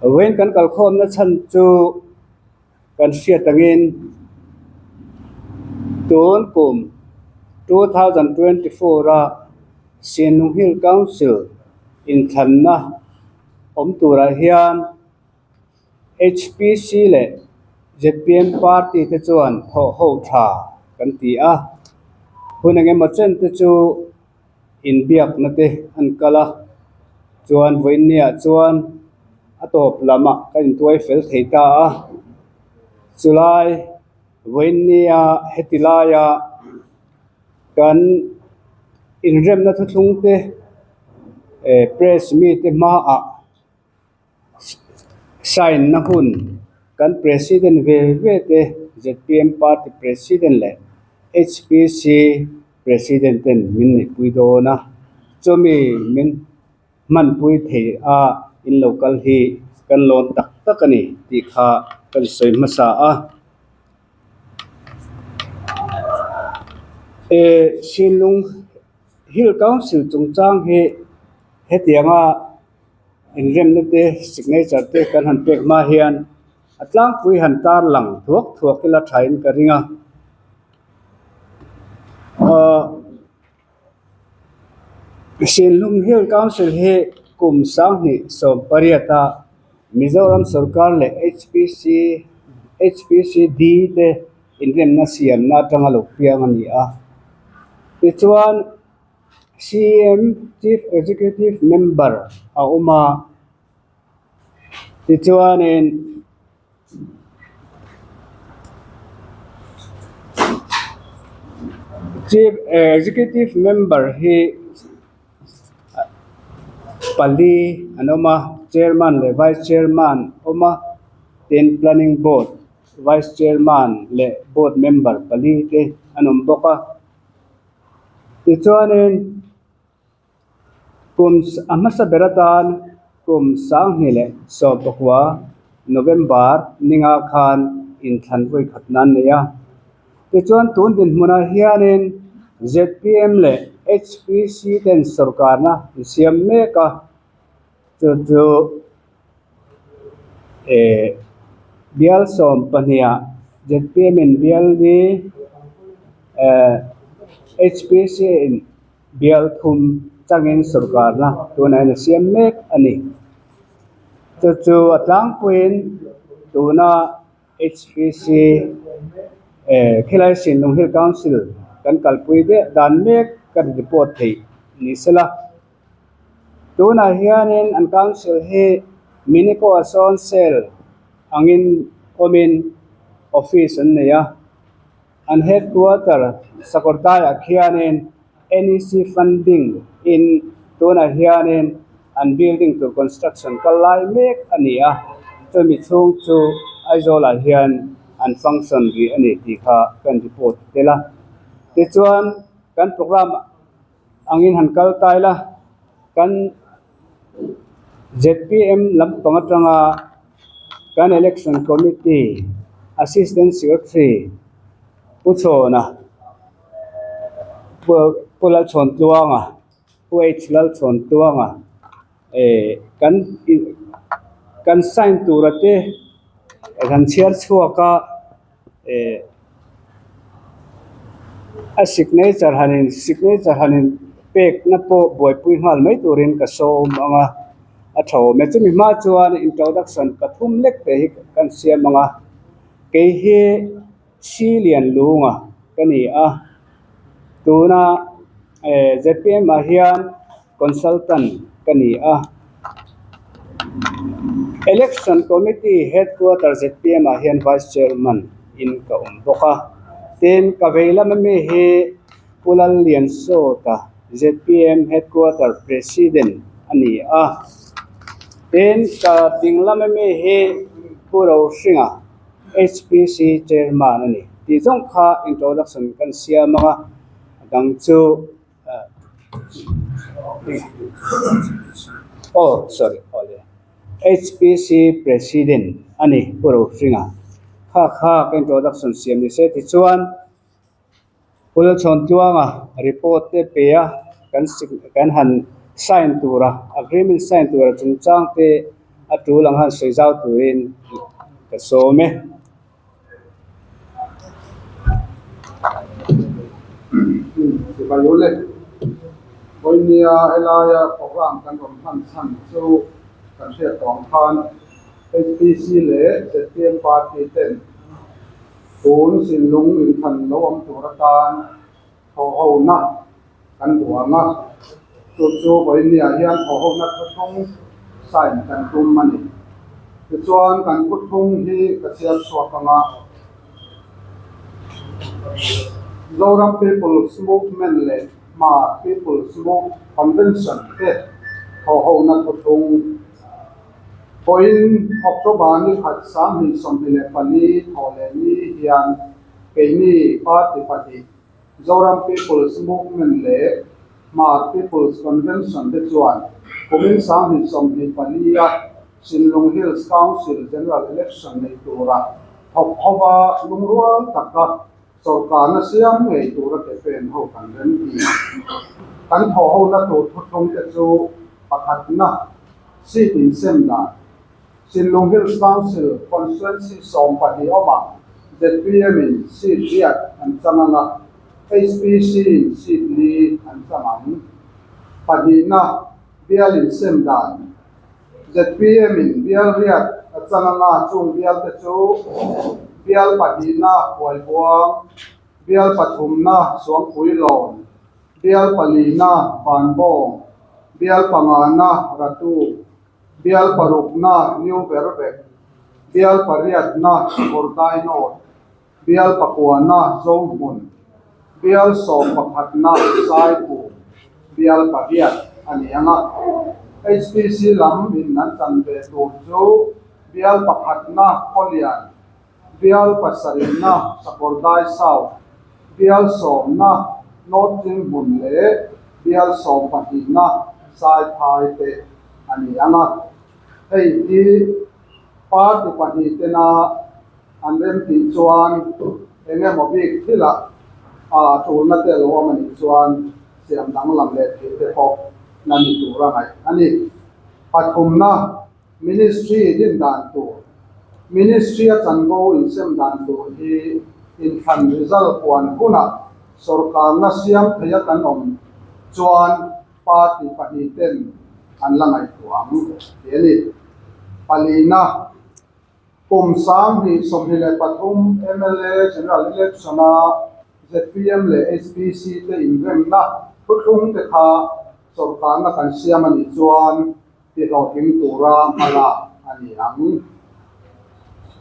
Vawiin kan kalkhawmna chhan chu kan hriat angin tun kum 2024 a Sinlung Hill Council inthlanna awm turah hian HPC leh zpm party te chuan thawh ho tha kan ti a, hun engemaw chen te chu inbiakna te an kal a, chuan vawiinniah chuan a tawp lamah ka intuai fel thei ta a, chulai vawiinnia heti laia kan inremna thuthlung te eh press mite hmaah. Sign na hun kan president ve ve te zpm party president leh hpc president ten min neihpui dawn a chumi min hmanpui thei a in lo kal hi kan lawn tak tak a ni tih kha kan sawi hmasa a. Eh Sinlung Hill Council chungchang hi hetianga. Inremna te signature te kan han pek hma hian a tlangpui han tar lang thuak thuak ila thain ka ring a. Ahh Sinhlum Hill Council hi kum sanghnih 18 a Mizoram sorkar leh HPC HPCD te inremna siamna atanga lo piang a ni a. Tichuan. CM, Chief Executive Member, a awm a, tichuanin Chief Executive Member hi pali an awm a, Chairman leh Vice Chairman a awm a, tin Planning Board Vice Chairman leh Board Member pali te an awm bawk a. Tichuanin kum a hmasa ber atan kum 2019 November ninga khan inthlan vawi khat nan nei a. Tichuan tun dinhmunah hianin zpm leh HPC ten sawrkarna an siam mek a, chu chu eh bial 12 ah zpm in bial li eh HPC in bial thum changin sawrkarna tunah hian a siam mek a ni. Chu chu a tlangpuiin tuna HPC eh khilai Sinlung Hill Council kan kalpui deuh dan mek kan report theih ni sela. Tunah hianin an council hi Minico a sawn cell angin awmin office an nei a, an headquarter Sakawrdaiah khianin NEC funding in tunah hianin an building tur construction kal lai mek a ni a, chumi chhung chu Aizawlah hian an function rih a ni tih kha kan report tel a. Tichuan kan programme angin han kal ta ila kan zpm lampang atanga kan election committee assistant secretary Pu Chhawna Pu Lalchhawntluanga Pu H Lalchhawntluanga eh kan kan sign tura te kan chhiar chhuak a. Eh a signature han in signature han in pek na pawh buaipui nghal mai turin ka sawm ang a a tha awm e chumi hma chuan introduction pathum lek te hi kan siam ang a kei hi si lian lunga ka ni a tuna eh zpm ah hian consultant ka ni a election committee headquarter zpm ah hian vice chairman in ka awm bawk a tin ka vei lam ami hi Pu Lalliansawta zpm headquarter president a ni a tin ka ding lam ami hi Pu Rohringa HPC chairman a ni tih zawng kha introduction kan siam ang a a dang chu. Aw sorry aw le HPC president a ni Pu Rohringa kha kha ka introduction siam ni se tichuan Pu Lalchhawntluanga report te pe a kan kan han sign tura agreement sign tura chungchang te. a tul ang han sawi zau turin ka sawm e. Sipai ule, vawinia helaia program kan rawn hman chhan chu kan hriat tawh ang khan HPC leh zpm party ten tun Sinlung inthlan lo awm tur atan thawhhona kan duh ang a, chu chu vawinia hian thawhhona thuthlung sign kan tum a ni. Tichuan kan thuthlung hi ka chhiar chhuak ang a, Zoram People's Movement leh Hmar People's Move Convention te thawhhona thuthlung vawiin October ni khat 2024 thawhlehni hian keini party pahnih Zoram People's Movement leh Hmar People's Convention te chuan kumin 2024 a Sinlung Hills Council General Election nei tura thawk hova lungrual taka sawrkarna siam ngei tura ke pen ho kan rem ti. Kan thawh hona tur thuthlung te chu pakhatna seat insem dan Sinlung Hills Council Constituency 12 awmah zpm in seat riat an chang ang a, HPC in seat li an chang ang. Pahnihna bial insem dan zpm in bial riat a chang ang a, chung bial te chu bial pahnihna Huaibuang, bial pathumna Suangpuilawn, bial palina Vanbawng, bial pangana Ratu, Bial parukna New Vervek, Bial pariatna Kawrdai North, Bial pakuana Zohmun, Bial sawmpakhatna Saipu, Bial pariat a ni ang a. HPC lam in an chan ve tur chu Bial pakhatna Khawlian, Bial pasarihna Sakawrdai South, Bial sawmna North Tinghmun leh Bial sawmpahnihna Saiphai te a ni ang a. Hei hi party pahnih tena an remtih chuan eng emaw bik thilah a tulna te lo awm a nih chuan siam danglam leh theih te pawh la ni tur a ngaih a ni. Pathumna Ministry din dan tur, Ministry a chanvo insem dan tur hi inthlan result puan hunah sawrkarna siam theia kan awm chuan party pahnih ten an la ngaihtuah ang ti a ni. Palina, Kum 2023 mla General Election-a zpm leh HPC te inremna thuthlung te kha sawrkarna kan siam a nih chuan ti hlawhtling tura hma lak a ni ang.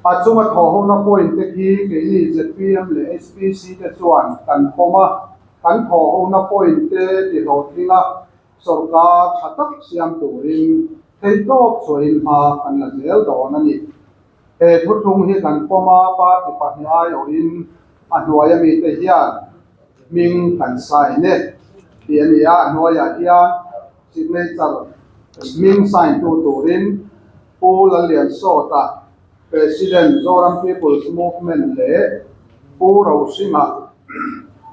A chunga thawhhona point te khi keini zpm leh HPC te chuan kan pawm a, kan thawhhona point te ti hlawhtling a, sawrkar tha tak siam turin theihtawp chhuahin hma kan la zel dawn a ni. He thuthlung hi kan pawm a, party pahnih aiawhin a hnuaia mite hian hming kan sign e tih a ni a, a hnuaiah hian Signature hming sign tu turin Pu Lalliansawta, President, Zoram People's Movement leh Pu Rohringa,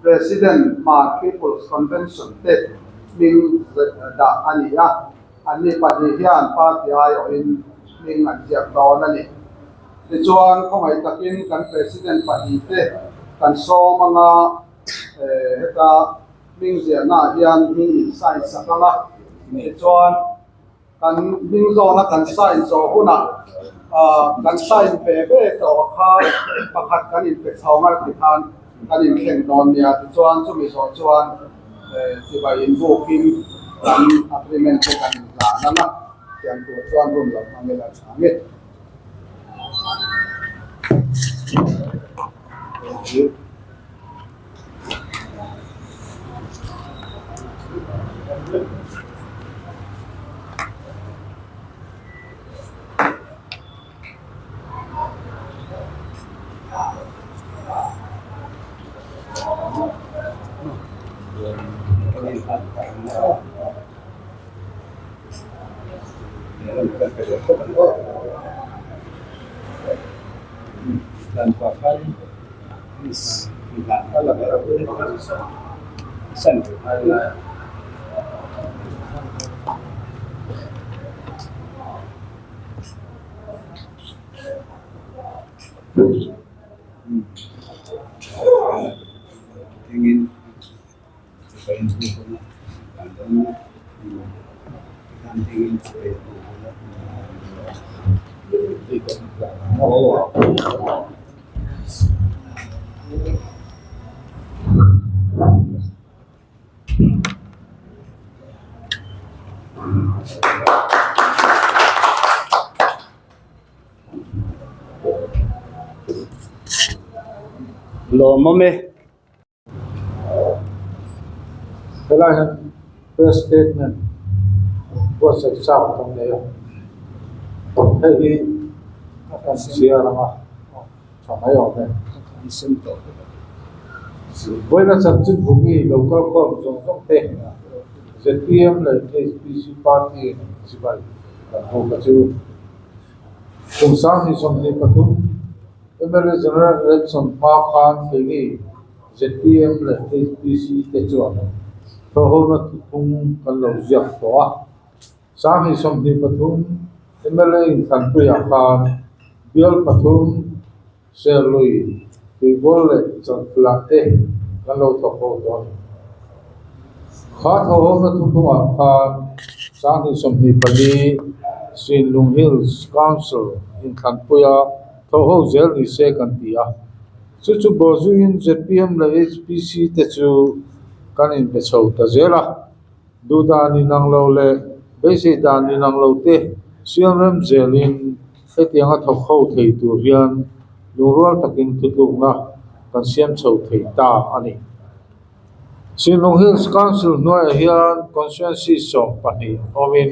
President, Hmar People's Convention te hming dah a ni a, anni pahnih hian party aiawhin hming an ziak dawn a ni. Tichuan, khawngaih takin kan President pahnih te kan sawm anga heta Hming ziahnaah hian hming in sign sak ang a, tichuan kan hming zawna kan sign zawh hunah kan sign ve ve tawh kha pakhat kan inpe chho ngar ti khan kan inthleng dawn nia, tichuan chumi zawh chuan chibai inbukin kan agreement te kan inhlan ang a, tiang tur chuan hun lo hmang ila tha nge. Engin chibai an buk a dan dawn a tikhan engin chibai an buk a. Lawmawm e. Helai hian press statement buatsaih chak kan nei a, hei hi kan chhiar ang a, tha mai awm e. Vawiina chanchin bumi lo kal khawm zawng zawng te zpm leh HPC party chibai kan hmu kha chu kum 2023 mla General Election hma khan keini zpm leh HPC te chuan thawhhona thuthlung kan lo ziak tawh a. 2023 mla inthlanpuiah khan bial pathum Serlui, Tuibual leh Chanphulah te kan lo thawk ho tawh a ni. Kha thawhhona thuthlungah khan 2024 Sinlung Hills Council inthlanpuia thawhho zel ni se kan ti a. Chu chu bawhzuiin zpm leh HPC te chu kan inbe chho ta zel a. Duh dan inang lo leh beisei dan inang lo te siam rem zelin hetianga thawk ho thei tur hian lungrual takin thutlukna kan siam chho thei ta a ni. Sinlung Hills Council hnuaiah hian Constituency 12 awmin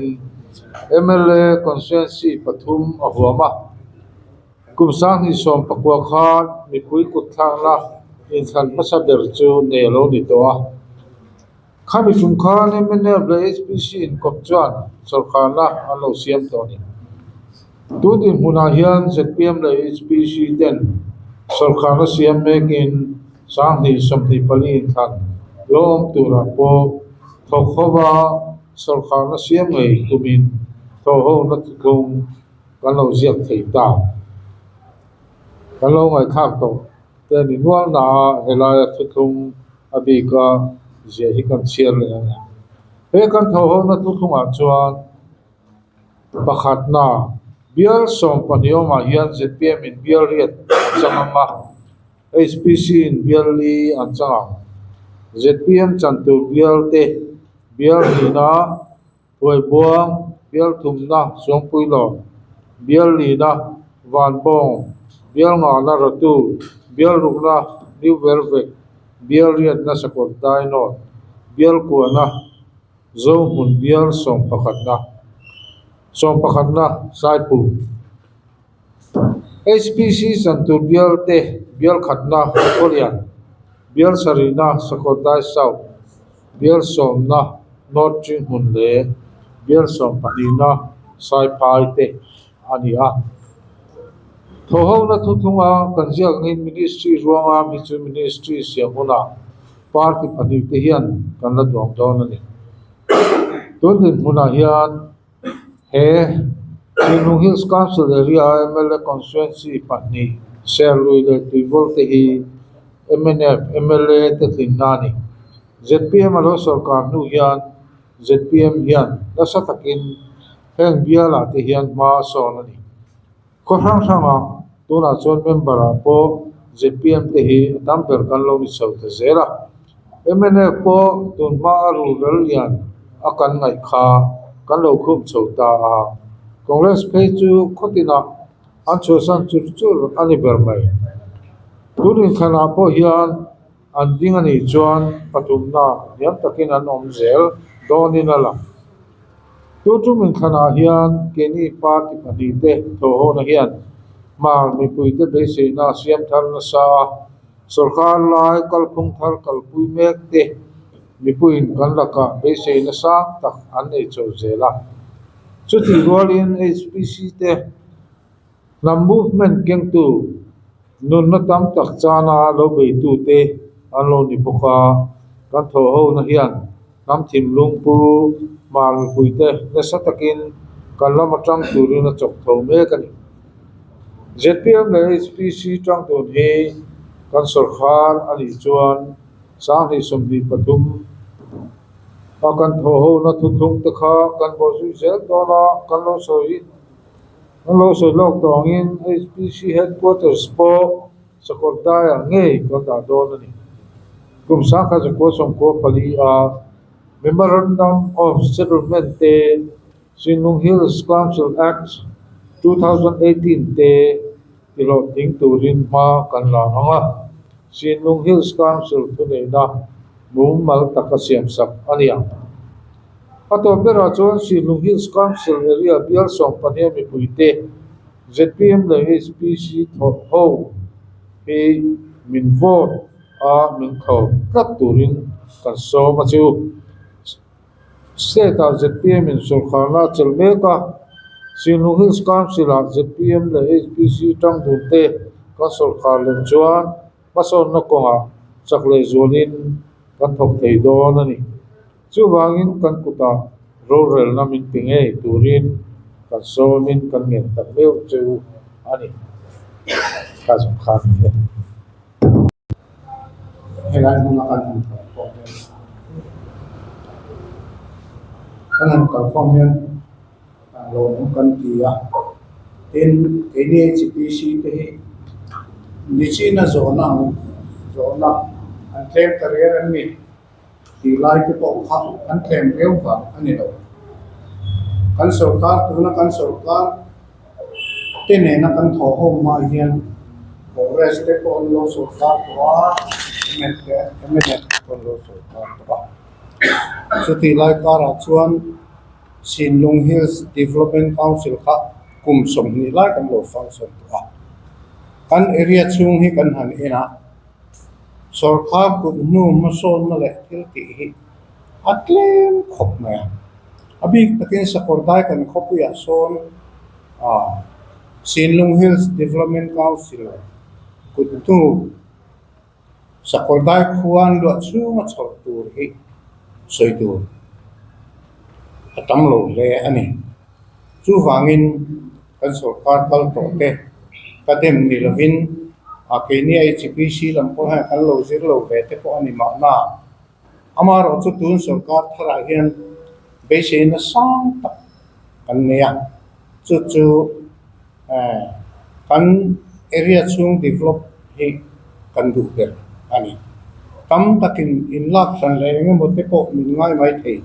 mla Constituency pathum a huam a. Kum 2019 khan mipui kutthlakna inthlan hmasa ber chu nei a lo ni tawh a. Khami tum khan mnf leh HPC inkawp chuan sawrkharna an lo siam tawh a ni. Tun dinhmunah hian zpm leh HPC ten sawrkharna siam mekin 2024 inthlan lo awm turah pawh thawk hova sawrkharna siam ngei tumin thawhhona thuthlung kan lo ziak thei ta. Kan lo ngaihthlak tawh. Te ni nual na a helaia thuthlung a bik a ziah hi kan chhiar leh ang e. He kan thawhhona thuthlungah chuan pakhatna bial 12 awmah hian zpm in bial riat an chang ang a, HPC in bial li an chang ang. Zpm chan tur bial te bial hnihna Huaibuang, Bial thumna, Suangpuilawm, Bial lina, Vanbawng, Bial ngahna, Ratu, Bial rukna, New Velvet, Bial riatna, Sakawr Dainawn, Bial kuahna, Zohmun Bial sawmpakhatna, sawmpakhatna, Saipum. HPC chantur bial te bial khatna Khawlian, bial sarihna Sakawrdai South, bial sawmna North Chinghmun leh bial sawmpahnihna Saiphai te a ni a. Thawhhona thuthlunga kan ziak angin Ministry ruanga mi chu Ministry siam hunah party pahnih te hian kan la duang dawn a ni. Tun dinhmunah hian He Sinlung Hills Council area a mla Constituency pahnih Serlui leh Tuivawl te hi mnf mla te tlinna a ni. Zpm a lo sawrkar hnu hian zpm hian nasa takin heng bialah te hian hma a sawn a ni. Khaw hrang hrangah tunah chuan member ah pawh zpm te hi a tam ber kan lo ni chho ta zel a. Mnf pawh tun hma a rulral lian a kan ngaih kha kan lo khum chho ta a. Congress phei chu khaw tinah an chhuahsan chur chur a ni ber mai. Tun inthlanah pawh hian an ding a nih chuan pathumna hniam takin an awm zel dawnin a lang. Tutum inthlanah hian keini party pahnih te thawhhona hian hmar mipuite beiseina a siam thar nasa a, sawrkar lai kalphung thar kalpui mek te mipuiin kan lakah beiseina sang tak an nei chho zel a. Chutih rualin HPC te hnam movement kengtu nunna tam tak chana lo beitute an lo ni bawk a, kan thawhhona hian hnam thinlung pu hmar mipuite nasa takin kan lam atang turin a chawk tho mek a ni. Zpm leh HPC tang tun hi kan sawrkhar a nih chuan 2023 a kan thawhhona thuthlung te kha kan bawhzui zel dawn a, kan lo sawi kan lo sawi lawk tawh angin HPC headquarters pawh Sakawrdaiah ngei kan dah dawn a ni. Kum 1994 a Memorandum of Settlement te Sinlung Hills Council Act, 2018 te tihlawhtling turin hma kan la ang a, Sinlung Hills Council thuneihna mumal taka siamsak a ni ang. A tawp berah chuan Sinlung Hills Council area bial 15 mipuite zpm leh HPC thawh ho hi min vote a min thlawp tlat turin kan sawm a chu. State-ah zpm in sawrkharna a chelh mek a, Sinlung Hills Council-ah zpm leh HPC tang dun te kan sawrkhar lem chuan hmasawnna kawngah chak leh zualin kan thawk thei dawn a ni. Chuvangin kan kutah rorelna min pe ngei turin kan sawmin kan ngen tak meuh chu a ni. Kha zawng kha a ni e. Helai hmuna kan han kal khawm hian kan han kal khawm hian lawmawm kan ti a, tin keini HPC te hi nichina zawhna ang zawhna an tlem ta riau em ni tih lai te pawh kha an tlem riau vang a ni lo. Kan sorkar tuna kan sorkar te nena kan thawh ho hma hian Congress te pawh an lo sorkar tawh a, mnf te pawh an lo sorkar tawh a. Chutih lai karah chuan Sinlung Hills Development Council kha kum 20 lai kan lo function tawh a. Kan area chhung hi kan han en a, sorkar kut hnu hmasawnna leh thil tih hi a tlem khawp mai a. A bik takin Sakawrdai kan khawpuiah sawn ah Sinlung Hills Development Council kut hnu Sakawrdai khuan luah chhunga chhawr tur hi sawi tur a tam lo hle a ni. Chuvangin kan sorkar kal tawh te ka dem ni lovin a keini HPC lam pawh hian kan lo zir lo ve te pawh a ni mahna. Amaherawh chu tun sorkar tharah hian beiseina sang tak kan nei a, chu chu kan area chhung develop hi kan duh ber a ni. Tam takin inlak hran leh eng emaw te pawh min ngai mai thei,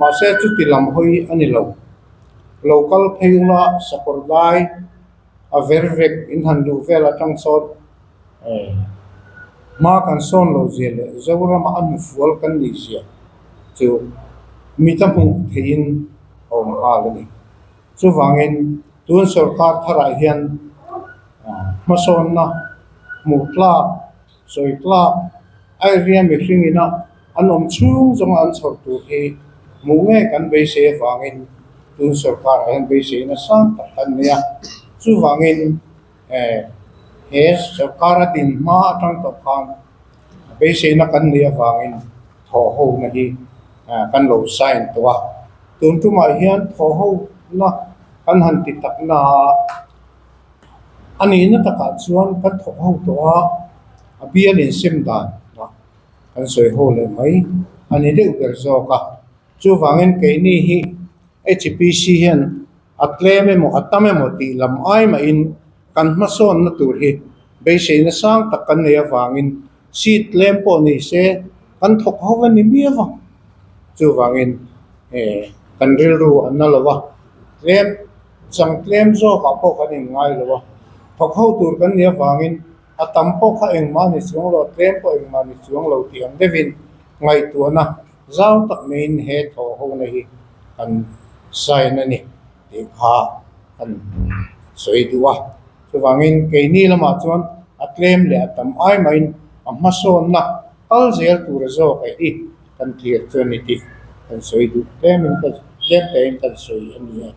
mahse chuti lam hawi a ni lo. Local phei ula sakawr dai a ver vek in han duh vel atang sawn hma kan sawn lo zia leh Zorama a hnufual kan nih zia chu mita hmuh theihin a awm nghal a ni. Chuvangin tun sorkar tharah hian hmasawnna hmuh tlak, sawi tlak, area mihring ina an awm chhung zawnga an chhawr tur hi hmuh nge kan beisei avangin tun sorkarah hian beiseina sang tak kan nei a. Chuvangin he sorkara din hma atang tawh khan beiseina kan neih avangin thawh hona hi kan lo sign tawh a. Tun tumah hian thawh hona kan han ti tak na a, a nihna takah chuan kan thawk ho tawh a, a bial insem dan kan sawi ho leh mai a ni deuh ber zawk a. Chuvangin keini hi HPC hian a tlem emaw a tam emaw tih lam ai mahin kan hmasawnna tur hi beiseina sang tak kan nei avangin seat tlem pawh ni se kan thawk ho a ni miau a. Chuvangin kan rilru a na lo a, tlem chang tlem zawkah pawh kan inngai lo a, thawk ho tur kan nih avangin A tam pawh kha engmah ni chuang lo, tlem pawh engmah ni chuang lo tih ang deuhin ngaihtuahna zau tak maiin he thawh hona hi kan sign a ni tih kha kan sawi duh a. Chuvangin keini lamah chuan a tlem leh a tam ai maiin a hmasawnna kal zel tur zawk a hi kan clear chu a ni tih kan sawi duh tlemin tlem tein kan sawi a ni e.